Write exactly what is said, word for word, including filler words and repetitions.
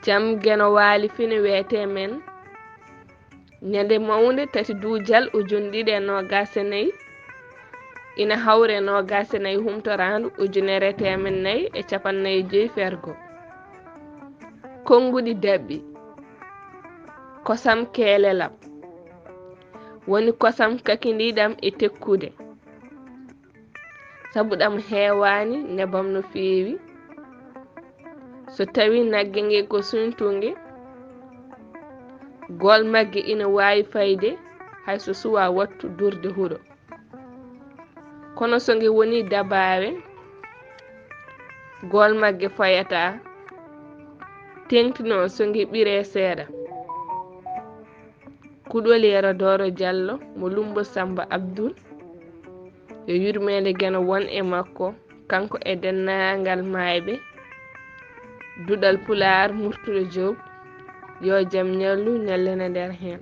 Jam Geno Waali Fini wiyetee men. Ñande mawnde tati duujal ujunɗiɗi e noogaas e nayi, ina hawre noogaas e nayi humtoraandu ujunere e teemed nayi e capanɗe nayi e joy fergo. Konnguɗi daɓɓi, kosam keelelam, woni kosam kakindiiɗam e tekkude. Sabu ɗam heewaani nebam no feewi. So tawii nagge nge ko suñtunge, gool magge ina waawi fayde hay so suwaa wattu durde huɗo. Kono so nge wonii dabaawe, gool magge fayataa, teeŋti noon so nge ɓiree seeɗa. Kuɗol Yero Dooro Jallo mo Lummbo Sammba Abdul, yo yurmeende Geno won e makko, kanko e denndaangal maayɓe. Duɗal Pulaar Murtuɗo Joob, yo jam ñallu ñallana nder heen.